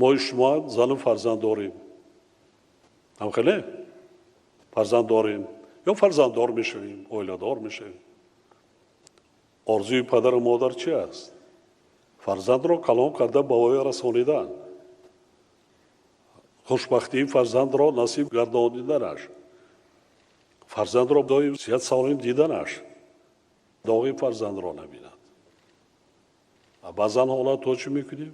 Мои шумо зану фарзанд дорем, ҳамхеле фарзанд дорем ё фарзанддор мешавем, оиладор мешавем. Орзуи падару модар чи аст? Фарзандро калон карда ба воя расонидан, хушбахтии фарзандро насиб гардониданаш, фарзандро доим сиҳат солим диданаш, доғи фарзандро набинад. Баъзан ҳолатҳо чӣ мекунем?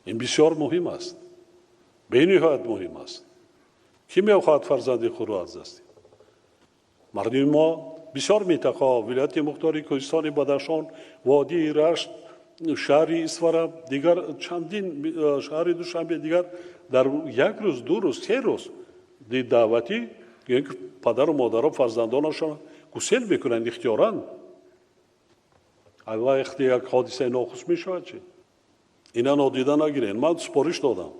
Ин бисёр муҳим аст, бениҳоят муҳим аст. Кӣ мехоҳад фарзанди худро аз даст диҳад? Мардуми мо бисёр минтақаҳо, вилояти мухтори Кӯҳистони Бадахшон, водии Рашт, шаҳри Исфара, дигар чандин шаҳри Душанбе, дигар дар як рӯз, 2 рӯз, 3 рӯз даъватӣ ки падару модаро фарзандонашон гусел мекунанд ихтиёран. Вақте як ҳодисаи нохуш мешавад, чи ина нодида нагирен. Ман супориш додам,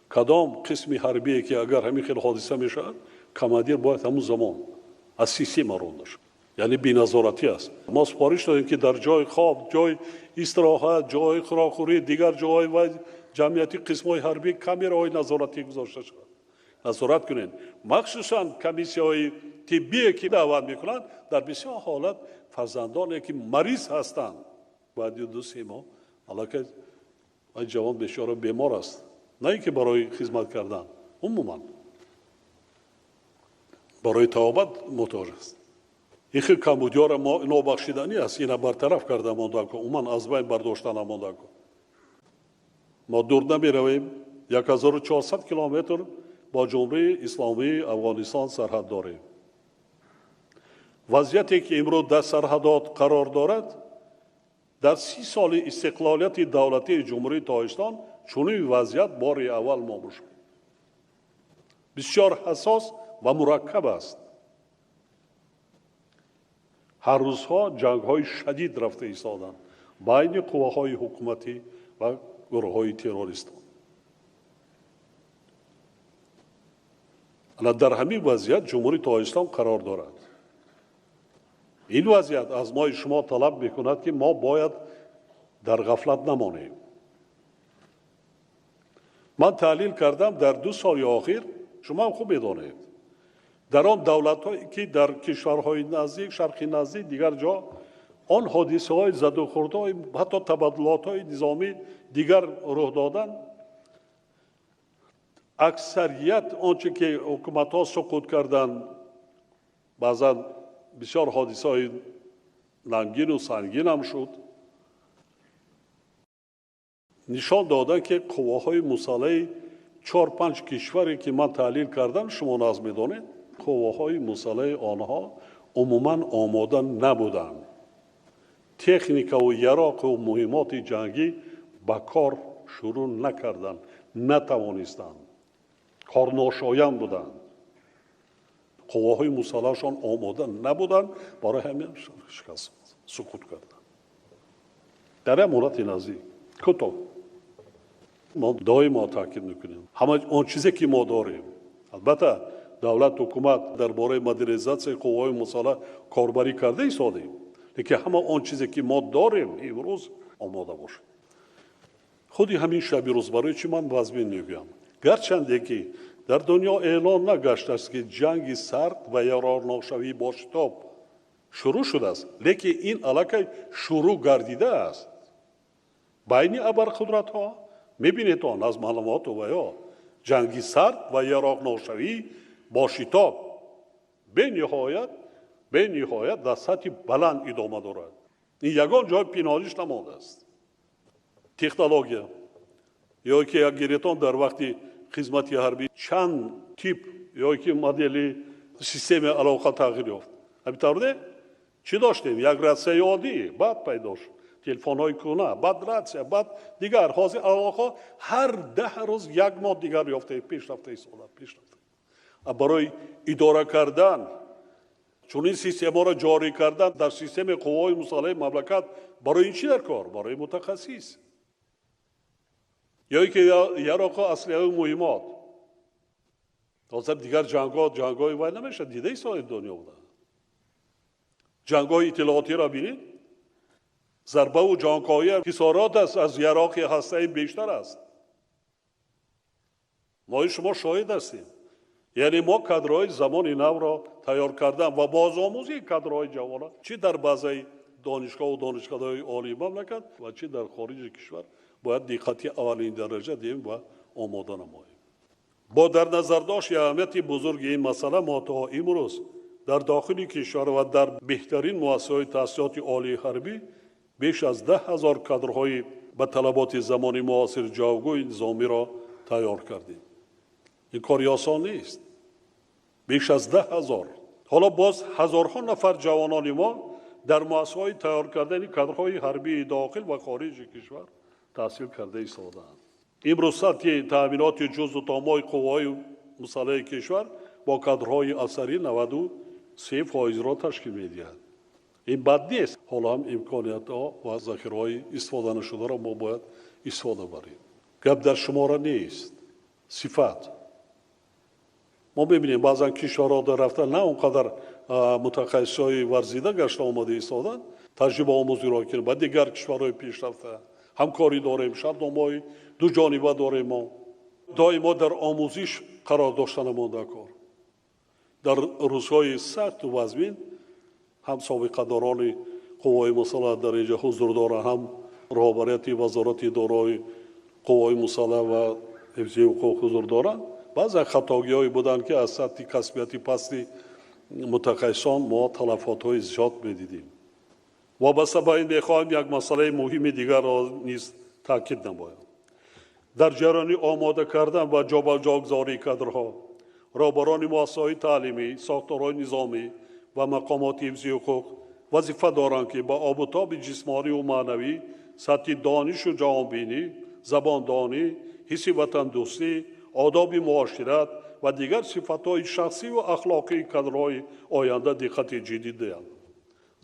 кадом қисми ҳарбие ки агар ҳамин хел ҳодиса мешавад, командир бояд ҳамун замон аз система ронда шавад, яъне беназоратӣ аст. Мо супориш додем, ки дар ҷои хоб, ҷои истироҳат, ҷои хӯрокхӯрӣ, дигар ҷоҳои ва ҷамъиятӣ қисмҳои ҳарбӣ камераҳои назоратӣ гузошта шавад. Назорат кунед, махсусан комиссияҳои тиббие ки даъват мекунанд, дар бисёр ҳолат фарзандоне ки мариз ҳастанд, баъди 2-3 моҳ аллакай ҷавон бечора бемор аст, на ин ки барои хизмат кардан, умуман барои табобат муҳтоҷ аст. Ин хел камбудиёро мо нобахшиданӣ аст, ина бартараф карда мондако, умуман аз байн бардошта намондако. Мо дур намеравем, 1400 километр бо Ҷумҳурии Исломии Афғонистон сарҳад дорем. Вазъияте ки имрӯз дар сарҳадот қарор дорад, дар 30 соли истиқлолияти давлатии Ҷумҳурии Тоҷикистон чунин вазъият бори аввал мо мушоҳид. Бисёр ҳассос ва мураккаб аст. Ҳар рӯзҳо ҷангҳои шадид рафта истоданд байни қувваҳои ҳукуматӣ ва гурӯҳҳои террористон. Ана дар ҳамин вазъият Ҷумҳурии Тоҷикистон қарор дорад. Ин вазъият аз мои шумо талаб мекунад, ки мо бояд дар ғафлат намонем. Ман таҳлил кардам дар 2 соли охир, шумо ҳам хуб медонед, дар он давлатҳое ки дар кишварҳои наздик, шарқи наздик, дигар ҷо он ҳодисаҳои задухӯрдҳои, ҳатто табаддулотҳои низомӣ дигар рӯҳ додан, аксарият он чи ки ҳукуматҳо суқут карданд, баъзан бисёр ҳодисаҳои нангину сангин ҳам шуд, нишон доданд, ки қувваҳои мусаллаҳи 4-5 кишваре ки ман таҳлил кардам, шумо наз медонед, қувваҳои мусаллаҳи онҳо умуман омода набуданд. Техникаву яроқу муҳимоти ҷангӣ ба кор шурӯъ накарданд, натавонистанд, корношоям буданд. Қувваҳои мусаллаҳашон омода набуданд, барои ҳамин шикаст суқут карданд. Дар як муҳлати наздик кӯтоҳ мо доимо таъкид мекунем, ҳама он чизе ки мо дорем, албатта давлат ҳукумат дар бораи модернизатсияи қувваҳои мусаллаҳ корбарӣ карда истодем, лекин ҳама он чизе ки мо дорем имрӯз омода бошад. Худи ҳамин шаби рӯз барои чӣ ман вазмин мегӯям? Гарчанде ки дар дунё эълон нагаштааст, ки ҷанги сард ва ярорнокшавӣ бо шитоб шурӯъ шудааст, лекин ин аллакай шурӯъ гардидааст. Байни абарқудратҳо мебинед он аз маълумоту ва ё ҷанги сард ва яроқнокшавӣ бо шитоб бениҳоят дар сатҳи баланд идома дорад. Ин ягон ҷой пинҳониш намондааст. Технология ё ки як гиретон дар вақти хизмати ҳарбӣ чанд тип ё ки модели системаи алоқа тағйир ёфт. Ҳамин тавр не? Чӣ доштем? Як ратсияи оддӣ, баъд пайдо шуд телефонҳои кӯна, баъд ратсия, баъд дигар. Ҳозир алоқа ҳар 10 рӯз як моҳ дигар ёфта, пешрафта истода, пешрафта. Барои идора кардан чунин системаро ҷорӣ кардан дар системаи қувваҳои мусаллаҳи мамлакат барои ин чӣ дар кор? Барои мутахассис ё ин ки яроқу аслиҳаи муҳимот. Ҳозир дигар ҷангҳо ҷангҳои вай намешавад, дида истодаед дунё буда. Ҷангҳои иттилоотиро бинед, Зарбаву ҷонкоҳӣ хисорот аст, аз яроқи ҳастаӣ бештар аст. Мои шумо шоҳид ҳастем. Яъне мо кадрҳои замони навро тайёр кардан ва бозомӯзии кадрҳои ҷавона чӣ дар базаи донишгоҳу донишкадаҳои олии мамлакат ва чӣ дар хориҷи кишвар бояд диққати аввалин дараҷа диҳем ва омода намоем. Бо дар назардошти аҳамияти бузурги ин масъала мо то имрӯз дар дохили кишвар ва дар беҳтарин муассисаҳои таҳсилоти олии ҳарбӣ беш аз 10 000 кадрҳои ба талаботи замони муосир ҷавобгӯи низомиро тайёр кардем. Ин кори осон нест. Беш аз 10 000. Ҳоло боз ҳазорҳо нафар ҷавонони мо дар муассисаҳои тайёр кардани кадрҳои ҳарбии дохил ва хориҷи кишвар таҳсил карда истодаанд. Имрӯз сатҳи таъминоти ҷузу томои қувваҳои мусаллаҳи кишвар бо кадрҳои афсарӣ 93%-ро ташкил медиҳад. Ин бад нест. Ҳоло ҳам имкониятҳо ва захираҳои истифода нашударо мо бояд истифода барем. Гап дар шумора нест, сифат. Мо мебинем, баъзан кишварҳо дар рафта на он қадар мутахассисҳои варзида гашта омада истоданд, таҷрибаомӯзиро ки ба дигар кишварҳои пешрафта ҳамкорӣ дорем, шартномаҳои дуҷониба дорем. Мо доимо дар омӯзиш қарор доштанамон дар кор. Дар рӯзҳои сахту вазмин ҳам собиқадорони қувваҳои мусаллаҳ дар инҷа ҳузур доранд, ҳам роҳбарияти вазорати идораҳои қувваҳои мусаллаҳ ва ҳифзи ҳуқуқ ҳузур доранд. Баъзе хатогиҳое буданд, ки аз сатҳи касбияти пасти мутахассисон мо талафотҳои зиёд медидем. Вобаста ба ин мехоҳам як масъалаи муҳими дигарро низ таъкид намоям. Дар ҷараёни омода кардан ва ҷобаҷогузории кадрҳо роҳбарони муассисаҳои таълимӣ, сохторҳои низомӣ ва мақомоти ҳифзи ҳуқуқ вазифа доранд, ки ба обутоби ҷисмониву маънавӣ, сатҳи донишу ҷаҳонбинӣ, забондонӣ, ҳисси ватандӯстӣ, одоби муошират ва дигар сифатҳои шахсиву ахлоқии кадрҳои оянда диққати ҷиддӣ диҳанд.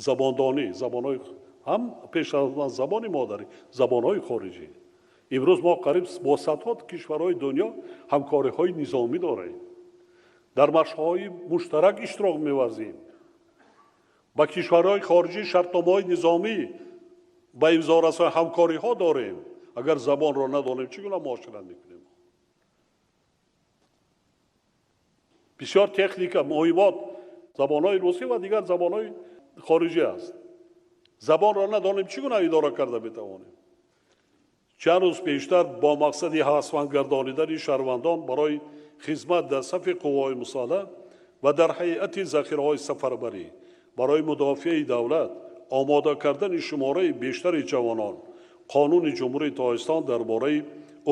Забондонӣ, забонҳои ҳам пеш аз забони модарӣ, забонҳои хориҷӣ. Имрӯз мо қариб бо садҳо кишварҳои дунё ҳамкориҳои низомӣ дорем, дар машқҳои муштарак иштирок меварзем, ба кишварҳои хориҷӣ шартномаҳои низомӣ ба имзо расони ҳамкориҳо дорем. Агар забонро надонем, чӣ гуна муошират мекунем? Бисёр техника, муҳимот забонҳои русӣ ва дигар забонҳои хориҷӣ аст. Забонро надонем, чӣ гуна идора карда метавонем? Чанд рӯз пештар бо мақсади ҳавасманд гардонидани шаҳрвандон барои хизмат дар сафи қувваҳои мусаллаҳ ва дар ҳайати захираҳои сафарбарӣ барои мудофиаи давлат омода кардани шумораи бештари ҷавонон, Қонуни Ҷумҳурии Тоҷикистон дар бораи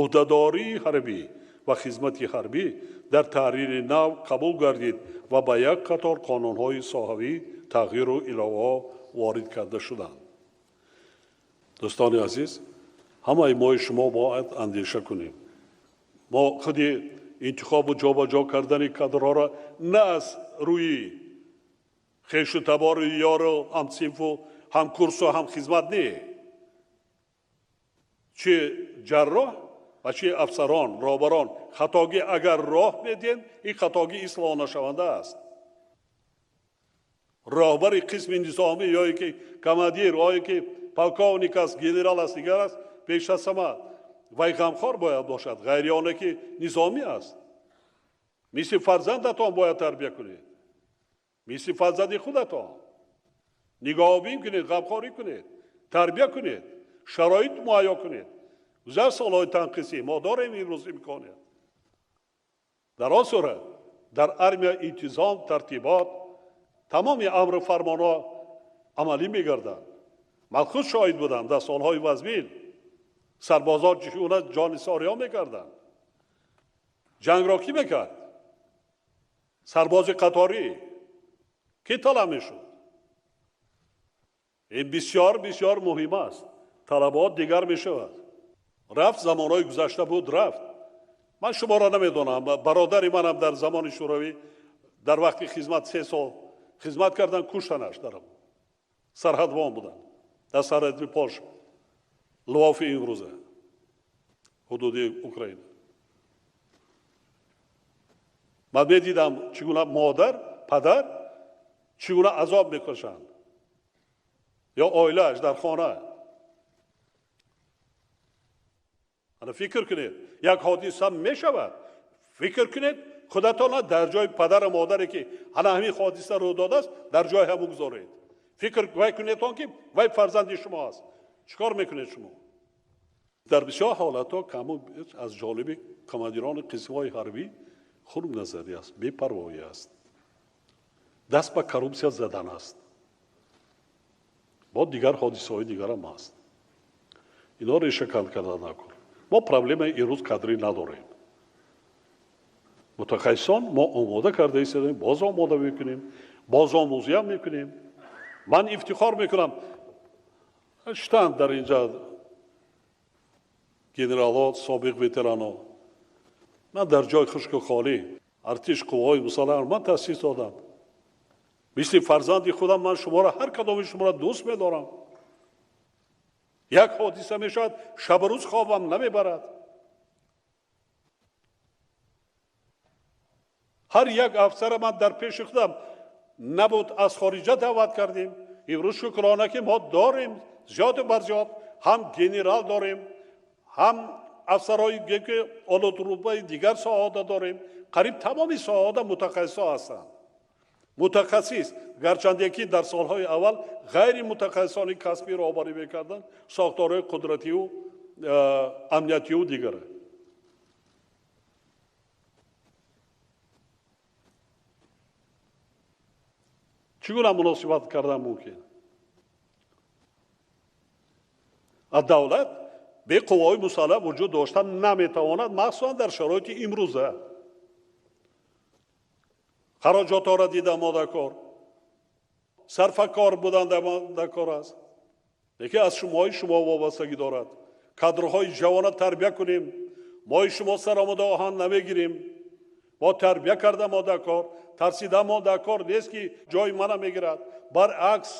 ӯҳдадории ҳарбӣ ва хизмати ҳарбӣ дар таҳрири нав қабул гардид ва ба як қатор қонунҳои соҳавӣ тағйиру иловаҳо ворид карда шуданд. Дӯстони азиз, ҳамаи мои шумо бояд андеша кунем. Мо худи интихобу ҷобаҷо кардани кадрҳоро на аз рӯи хешу табору ёру ҳамсинфу ҳамкурсу ҳамхизмат не, чи ҷарроҳ ва чи афсарон, роҳбарон хатогӣ агар роҳ медиҳем, ин хатогӣ ислоҳ нашаванда аст. Роҳбари қисми низомӣ ё ки командир, ё ки полковник аст, генерал аст, дигар аст, пеш аз ҳама вай ғамхор бояд бошад, ғайри оне ки низомӣ аст. Мисли фарзандатон бояд тарбия кунед, мисли фарзанди худатон нигоҳубин кунед, ғамхорӣ кунед, тарбия кунед, шароит муҳайё кунед. Гузашт солҳои танқисӣ, мо дорем имрӯз имконият. Дар он сурат дар армия интизом, тартибот, тамоми амру фармонҳо амалӣ мегарданд. Ман худ шоҳид будам, дар солҳои вазмин сарбозон чӣ гуна ҷонисориҳо мекарданд. Ҷангро кӣ мекард? Сарбози қаторӣ кӣ талаб мешуд? Ин бисёр бисёр муҳим аст. Талабот дигар мешавад. Рафт замонҳои гузашта буд, рафт. Ман шуморо намедонам, бародари манам дар замони Шӯравӣ дар вақти хизмат 3 сол хизмат кардан, куштанаш, дар сарҳадбон буданд, дар сарҳади Полша, Лвофи имрӯза, ҳудуди Украина. Ман медидам, чӣ гуна модар, падар чӣ гуна азоб мекашанд ё оилааш дар хона. Ана фикр кунед, як ҳодиса мешавад. Фикр кунед, худатонро дар ҷои падару модаре ки ана ҳамин ҳодиса рӯ додааст, дар ҷои ҳамон гузоред. Фикр вай кунедон ки вай фарзанди шумо аст. Чӣ кор мекунед шумо? Дар бисёр ҳолатҳо каму аз ҷолиби командирони қисмҳои ҳарбӣ хунукназарӣ аст, бепарвоӣ аст, даст ба коррупсия задан аст. Бо дигар ҳодисаҳои дигарам аст. Ино решакан карда накун. Мо проблемаи имрӯз кадрӣ надорем. Мутахассисон мо омода карда истодем, боз омода мекунем, боз омӯзиам мекунем. Ман ифтихор мекунам. Штанд дар инҷа генералҳо, собиқ ветеранҳо. Ман дар ҷои хушку холӣ артиш қувваҳои мусаллаҳ ман таъсис додам. Мисли фарзанди худам ман шуморо, ҳар кадоми шуморо дӯст медорам. Як ҳодиса мешавад, шабу рӯз хобам намебарад. Ҳар як афсара ман дар пеши худам набуд, аз хориҷа даъват кардем. Имрӯз шукрона ки мо дорем зиёду бар зиёд, ҳам генерал дорем, ҳам афсарҳои ки олотрубаи дигар соҳаҳо дорем. Қариб тамоми соҳаҳо мутахассисҳо ҳастанд. Мутахассис, гарчанде ки дар солҳои аввал ғайри мутахассисони касбӣ роҳбарӣ мекарданд, сохторҳои қудратию амниятию дигара. Чӣ гуна муносибат кардан мумкин? А давлат бе қувваҳои мусаллаҳ вуҷуд дошта наметавонад, махсусан дар шароити имрӯза. Хароҷотҳоро дида модакор, сарфакор будан дакор аст. Лекин аз шумои шумо вобастагӣ дорад. Кадрҳои ҷавона тарбия кунем. Мои шумо саромада оҳан намегирем. Мо тарбия карда модакор, тарсида модакор нест ки ҷои мана мегирад. Баръакс,